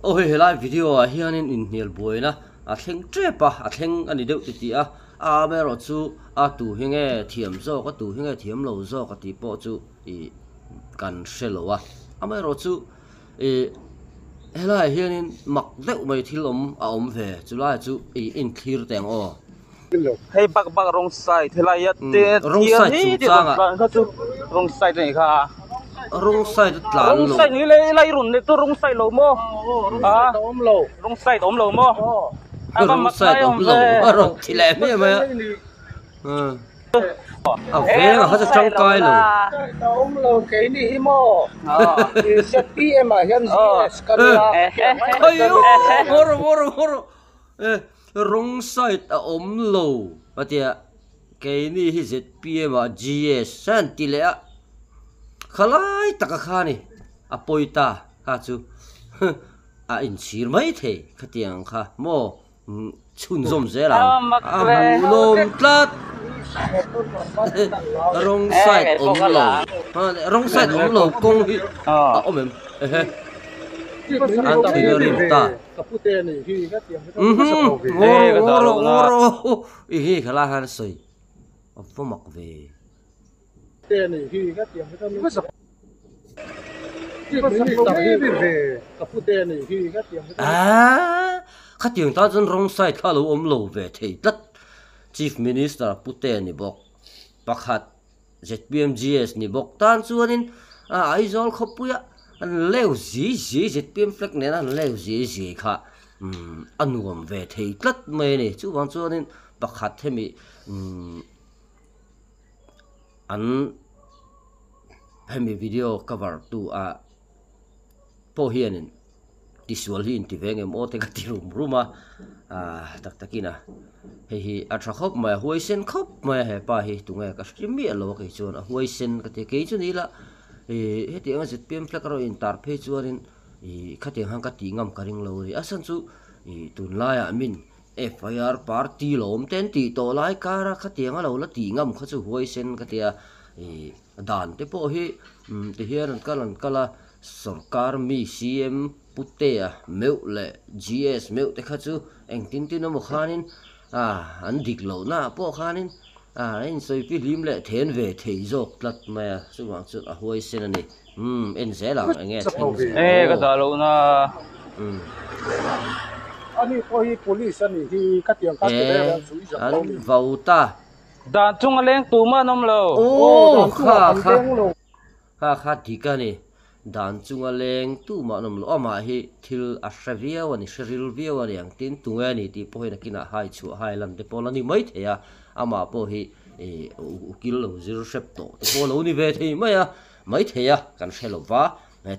Aw hei helai video ah hianin inhnial buaina a thleng tep a, a thleng a ni deuh ti tih a, a amaherawhchu a tu hi nge thiam zawk a tu hi nge thiam lo zawk a tih pawh chu ih kan hre lo a, amaherawhchu ih helaiah hianin mak deuh mai thil awm a awm ve chulai chu ih inthlir teh ang aw. Hei bak bak wrong side helai a te Wrong thir side hi chung ti rawn changah tlan kha chu wrong side a nih kha Wrong side a tlan wrong lo side ni le helai rawn let chu wrong side lo maw a wrong side awm lo maw a va Wrong mak side ngai awm awm lo ve a rawn ti leh hmiah mai a a veng a kha chu tangkai lo Khawiaw rawh rawh rawh rawh Wrong side a awm lo a tia, keini hi zpm ah GS a han ti leh a, khalai taka kha ni a pawi ta kha chu a inchhir mai thei khatiang kha maw chhunzawm zel ang a hmuhlawm tlat wrong side awm lo wrong side awm lo kawng hi a awm em ehe an thin a rim ta. Ka pute a nih hi ka tiang hi ka sa ko ve. Ngaw rawh ngaw rawh ngaw rawh i hi khala khan sawi a va mak ve. Te a nih hi ka tiang hi ka sa ve. Ka pute a nih hi ka tiang hi ka Aaa khatiang tan chuan wrong side kha a lo awm lo ve thei tlat Chief Minister pute a ni bawk pakhat ZPMGS ni bawk tan chuanin Aizawl khawpuia an leu zi zi zpm flag nena an leu zi zi kha a nuam ve thei tlat mai a ni. Chuvang chuanin pakhat hemi an hemi video cover tu a pawh hianin tisual hi inti ve ngem aw te ka ti rum rum a ah tak takin a hei hi a tha khawp mai a huaisen khawp mai a hepa hi tunge ka hre miah lo a kei chuan a huaisen ka ti a kei chu ni ila ih hetiang a zpm flag erawh intar phei chuanin ih khatiang khan ka tih ngam ka ring lo a ni a chhan chu ih tunlaiah min fir party lo awm te an tih tawh lai kar a khatiang a lo la tih ngam kha chu huaisen ka ti a ih dan te pawh hi tihian an kal an kal a. Sorkar mi CM Putea meuh leh GS meuh te kha chu engtin tin emaw khanin an dik lohna ah pawh khanin a insawi fihlim leh then ve thei zawk tlat mai a, chuvang chuan a huaisen a ni. Umm en zel ang eng nge thleng zel E ka dah lohna. Umm. Ani pawh hi police a nih hi ka tiang kha ti reng reng chu i zak lo An vau ta. Dan chunga leng tumah an awm lo. Aw kha kha. Kha kha dik a ni. Dan chunga leng tumah an awm lo. Amah hi thil a hre viau a ni, hre ril viau a ni ang. Tin, tunge a ni tih pawh hian a kinah hai chhuah hai lan te pawh la ni mai thei a. Amah pawh hi ih ukil lo zir hrep tawh te pawh lo ni ve thei mai a, mai thei a, kan hre lo va.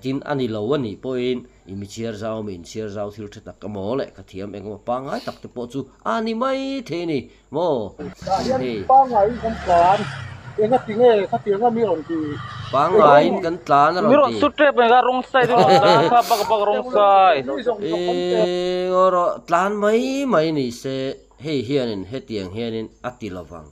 Tin, a ni lo a nih pawhin i mi chhiar zau, mi inchhiar zau thil tha tak emaw leh ka thiam eng emaw pangngai tak te pawh chu a ni mai thei a ni. Maw? Tah hian pangaiin kan tlan, enga ti nge khatianga mi rawn ti? Pangaiin kan tlan a rawn ti. Mi rawn su tep mai kha rawng side a rawn tlan kha bak bak rawng side. Ih ngaw rawh tlan mai mai ni se hei hianin hetiang hianin a ti lovang.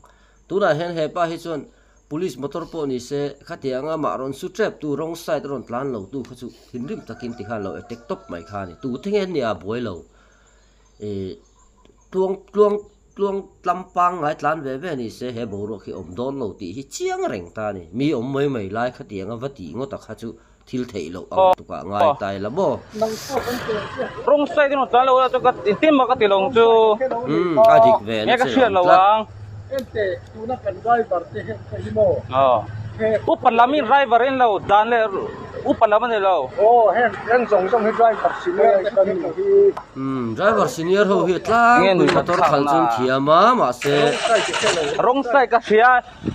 Tunah hian hepa hi chuan police motor pawh ni se khatianga mah rawn su tep tu rawng side a rawn tlan lo tu kha chu thinrim takin tikhan lo attack tawp mai kha a ni. Tute nge an nih a buai lo. Ih tluang tluang tluang tlam pangngai tlan ve ve ni se he boruak hi awm dawn lo tih hi chiang reng ta a ni. Mi awm mai mai lai khatianga va tih ngawt a kha chu thil theih loh ang tukah ngai ta ila maw? Rawng side in rawn tlan lo a chu ka tin mah ka ti lo ang chu. Umm a dik ve nge ka hriat lo ang. Upa lam in driver in lo dan leh upa lam a ni lo. Umm driver senior ho hi a tlangpui motor khalh chu an thiam a mahse. Wrong side ka hria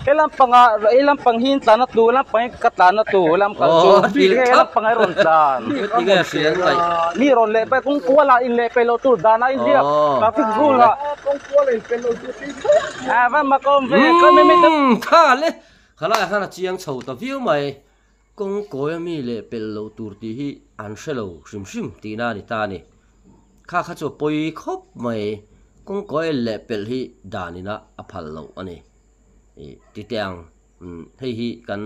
he lampang ah he lampang hi in tlan a tu lampang hi ka tlan a tu lampang chu he lampang hi rawn tlan mi rawn leh peh kawng kual ah in leh peh loh tur dan ah in ziak traffic rule ah a va mak awm ve umm kha le khalai ah khan a chiang chho ta viau mai. Kawng kawi a mi leh pelh loh tur tih hi an hre lo hrim hrim tihna a ni ta a ni. Kha kha chu a pawi khawp mai, kawng kawi leh pelh hi dan ina a phal loh a ni. Ih ti teh ang, hei hi kan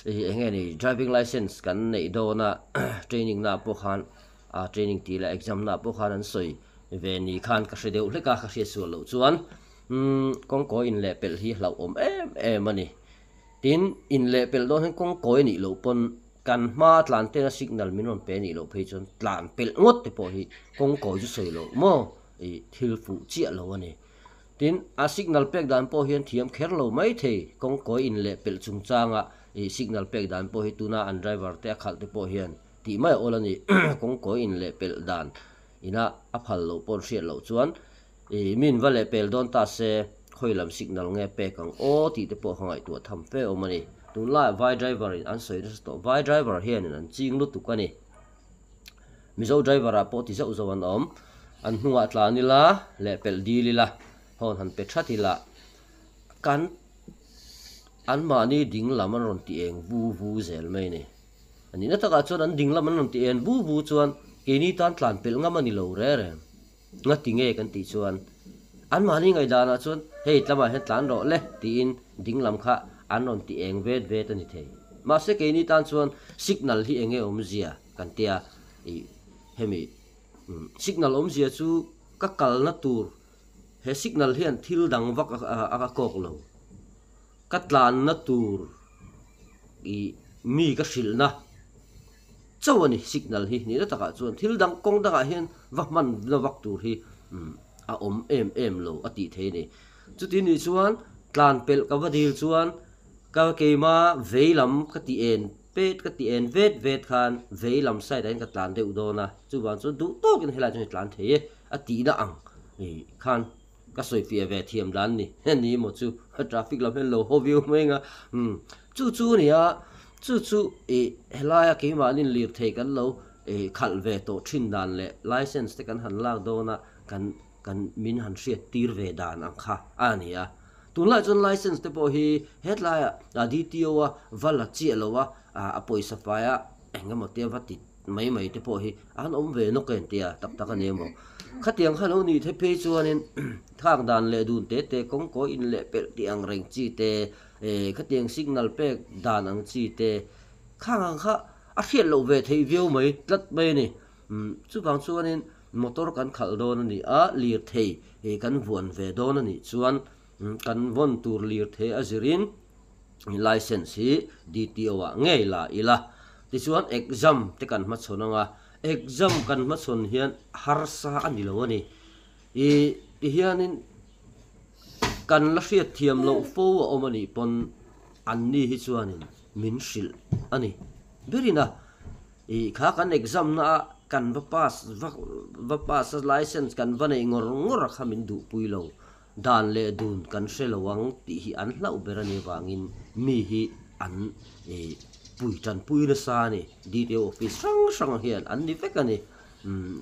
ih eng nge ni driving licence kan neih dawna training na pawh khan. a training tih leh exam na ah pawh khan an sawi ve ni khan ka hre deuh hlek a ka hriat sual loh chuan umm kawngkawi in leh pelh hi hlauhawm em em a ni. Tin, in leh pelh dawn hian kawngkawi a nih loh pawn kan hma tlan tena signal min rawn pe a nih loh phei chuan tlan pelh ngawt te pawh hi kawngkawi chu sawi loh maw ih thil fuh chiah lo a ni. Tin, a signal pek dan pawh hian thiam kher lo mai thei, kawngkawi in leh pelh chungchanga ih signal pek dan pawh hi tuna an driver te a khalh te pawh hian tih mai a awl a ni. Kawngkawi in leh pelh dan ina a phal loh pawh hriat loh chuan ih min va leh pel dawn ta se khawi lam signal nge pek ang aw tih te pawh kha ngaihtuah tham fe awm a ni. Tunlaiah vai driver in an sawi nasa tawh, vai driver hianin an ching lutuk a ni. Mizo driver ah pawh ti zauh zauh an awm. An hnungah tlan ila leh pelh dil ila hawn han pe that ila kan anmahni ding lam an rawn ti eng vu vu zel mai a ni. A nihna takah chuan an ding lam an rawn ti eng vu vu chuan keini tan tlan pelh ngam a ni lo reng reng. Nga ti nge kan tih chuan anmahni ngaihdanah chuan hei tlamah hian tlan rawh le tiin ding lam kha an rawn ti eng vet vet a ni thei. Mahse keini tan chuan signal hi enge awmzia kan tia ih hemi signal awmzia chu ka kalna tur he signal hian thil dang vak a kawk lo. Ka tlanna tur ih mi ka hrilhna chauh a ni signal hi nihna takah chuan thil dang kawng dangah hian va hman na vak tur hi a awm em em lo a tih theih a ni. Chuti nih chuan tlan pelh ka va dil chuan ka keima vei lam ka ti en pet ka ti en vet vet khan vei lam side ah hian ka tlan deuh dawn a chuvang chuan duh tawkin helai chuan i tlan thei e a tihna ang ih khan. Ka sawi fiah ve thiam dan ni ni maw chu traffic lam hian lo haw viau mai anga umm chu chu a ni a chu chu ih helaia keimahnin lirthei kan lo ih khalh ve tawh thin dan leh license te kan han lak dawn a kan kan min han hriat tir ve dan ang kha a ni a tunlai chuan license te pawh hi hetlaiah a D_T_O a va la chiah lo a a pawisa faia eng emaw te va ti mai mai te pawh hi an awm ve nawk em tia tak tak a ni emaw khatiang kha lo nih theih phei chuanin thak dan leh dun te te kawngkawi in leh pelh tih ang reng chi te eh khatiang signal pek dan ang chi te khang ang kha a hriat loh ve theih viau mai tlat mai a ni umm chuvang chuanin motor kan khalh dawn a ni a lirthei eh kan vuan ve dawn a nih chuan kan vawn tur lirthei a zirin. License hi DTO ah ngei la ila. Tichuan exam te kan hmachhawn anga, exam kan hmachhawn hian harsa a ni lo a ni. Ih tihianin kan la hriat thiam loh fo a awm a nih pawn anni hi chuanin min hrilh a ni berin a. Ih kha kan exam na a kan va pass va va pass a license kan va neih ngawr ngawr a kha min duhpui lo. Dan leh dun kan hre lo ang tih hi an hlauh ber a nih avangin mi hi an pui tanpui nasa a ni. DTO office hrang hrang hian an ni vek a ni.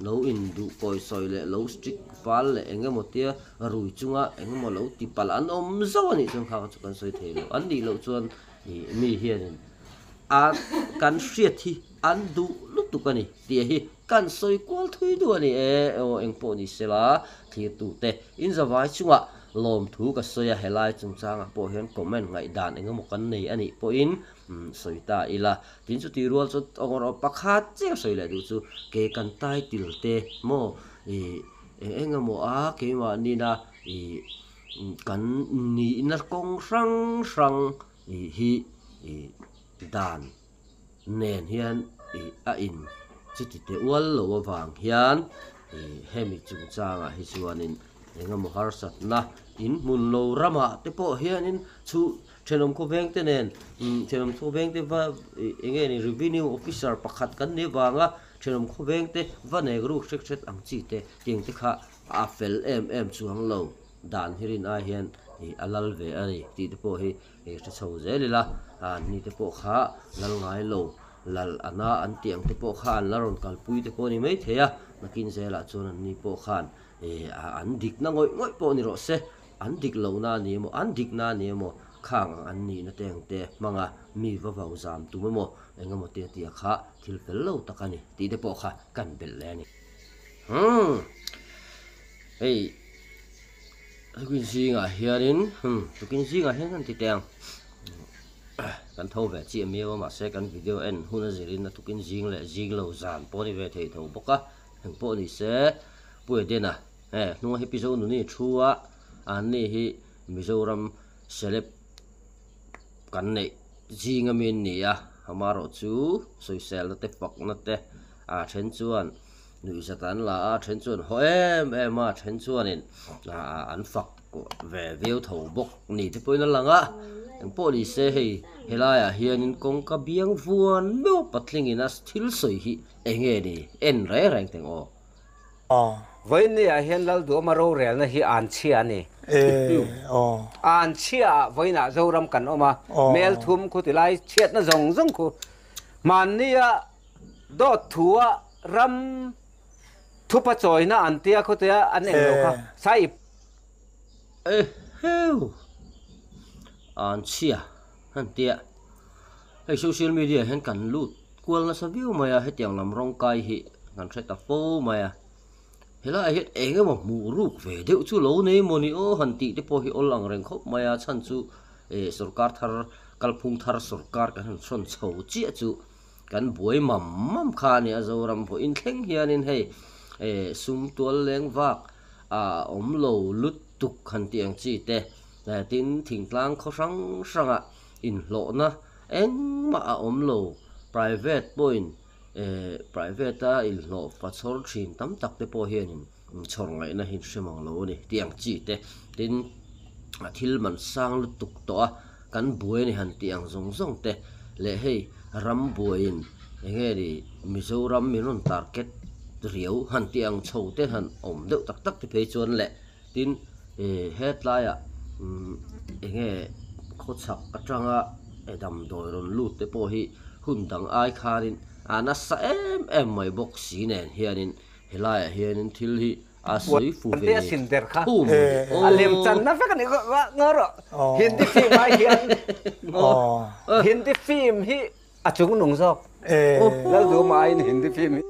Lo induh kawisawi leh lo strict fal leh eng emaw tia rui chunga eng emaw lo ti palh an awm zauh a nih chuan kha chu kan sawi thei lo. An nih loh chuan mi hianin a kan hriat hi an duh lutuk a ni tih hi kan sawi kual thui duh a ni e aw engpawh ni sela thlirtute in zavai chungah lawmthu ka sawi a helai chungchangah pawh hian comment ngaihdan engemaw kan nei a nih pawhin sawi ta ila tin chuti rual chu tawng pakhat chiah sawi leh duh chu ke kan title te maw ih eng engemaw a keimahnin a ih kan nihna kawng hrang hrang ih hi ih dan nen hian ih a in chuti teh ual lo avang hian ih hemi chungchangah hi chuanin engemaw harsatna in hmun lo ramah te pawh hianin chhu thenawm khawveng te nen umm thenawm khawveng te va ih eng nge ni revenue officer pakhat kan nih avanga thenawm khawveng te va nek ruk hrek hret ang chi te tiang te kha a fel em em chuang lo dan hi rin ai hian ih a lal ve a ni tih te pawh hi Hei hre chho zel ila, an ni te pawh kha lal ngai lo, lal ana an tih ang te pawh kha an la rawn kalpui te pawh a ni maithei a, nakin zelah chuan an ni pawh khan an dikna ngawih ngawih pawh ni rawh se, an dik lohna a ni emaw, an dikna a ni emaw, khang ang an nihna te ang te hmanga mi va vau zam tum emaw, eng emaw te tia kha thil fel lo tak a ni tih te pawh kha kan belh leh a ni. Umm hei. Tukin zingah hianin hmm tukin zingah hian kan ti teh ang. Kan tho ve chiah miau a, mahse kan video en hun a zirin a tukin zing leh zing lo zan pawh a ni ve thei tho bawk a, eng pawh ni se Pu Edena he hnunga hi Pi Zonuni thu a, anni hi Mizoram celeb kan neih zing ami an ni a, amaherawh chu sawiselna te fakna te a then chuan nuihzat an la a, then chuan haw em em a, then chuanin an fak ve viau tho bawk ni te pawhin a lang a, engpawh ni se hei helaiah hianin kawngka biang vuan meuh patlingin a thil sawi hi eng nge ni en reng reng teng aw. Vawiinniah hian Lalduama rorelna hi an chhia a ni. An chhiaah vawiinah Zoram kan awm a, mel thum khu tilai chhiatna zawng zawng khu hmannia dawt thua ram thupa chawina an tia khutia an eng lo kha sai Eheu! An chhia han tia hei social media hian kan lut kual nasa viau mai a hetiang lam rawng kai hi kan hre ta fo mai a helaiah hian eng emaw hmuh ruk ve deuh chu lo nei maw ni aw han tih te pawh hi awl ang reng khawp mai a chhan chu eh sorkar thar kalphung thar sorkar kan han hrawn chho chiah chu kan buai mam mam kha a ni a Zoram pawh inthleng hianin hei eh sum tual leng vak a awm lo lutuk han tih ang chi te tin thingtlang khaw hrang hrangah inhlawhna engmah a awm lo private pawhin eh private a inhlawh fa chhawr thin tam tak te pawh hianin chhawr ngaihna hi hre mang lo a ni tih ang chi te tin a thil man sang lutuk tawh a kan buai a ni han tih ang zawng zawng te leh hei ram buaiin eng nge ni Mizoram min rawn target riau han tih ang chho te han awm deuh tak tak te phei chuan leh tin eh hetlaiah umm eng nge khawchhak atanga damdawi rawn lut te pawh hi hun dang ai khanin a nasa em em mai bawk si nen hianin helaiah hianin thil hi a sawi fu ve thum a lem channa vek a ni ngaw rawh Hindi film ai hian Hindi film hi a chungnung zawk Lalduhawma aiin Hindi film hi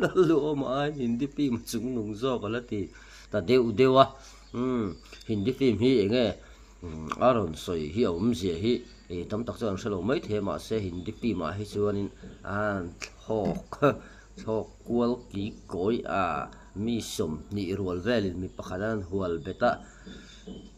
Lalduhawma aiin Hindi film a chungnung zawk a la ti ta deuh deuh a Hindi film hi eng nge a rawn sawi hi a awmzia hi tam tak chuan an hre lo maithei a mahse Hindi film ah hi chuanin an thlawk Thlawk kual ki kawi a mi 20 rual velin mi pakhat an hual bet a,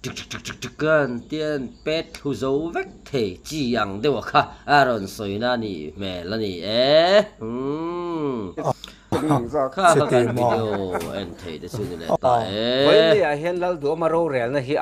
tik tik tik tik tik an tia an pet thlu zo vek thei chi ang deuh a kha a rawn sawina a nih hmel a ni e. Umm. Kha kha kan video en thei te chu ni leh ta e. Vawiinniah hian Lalduhawma rorelna hi.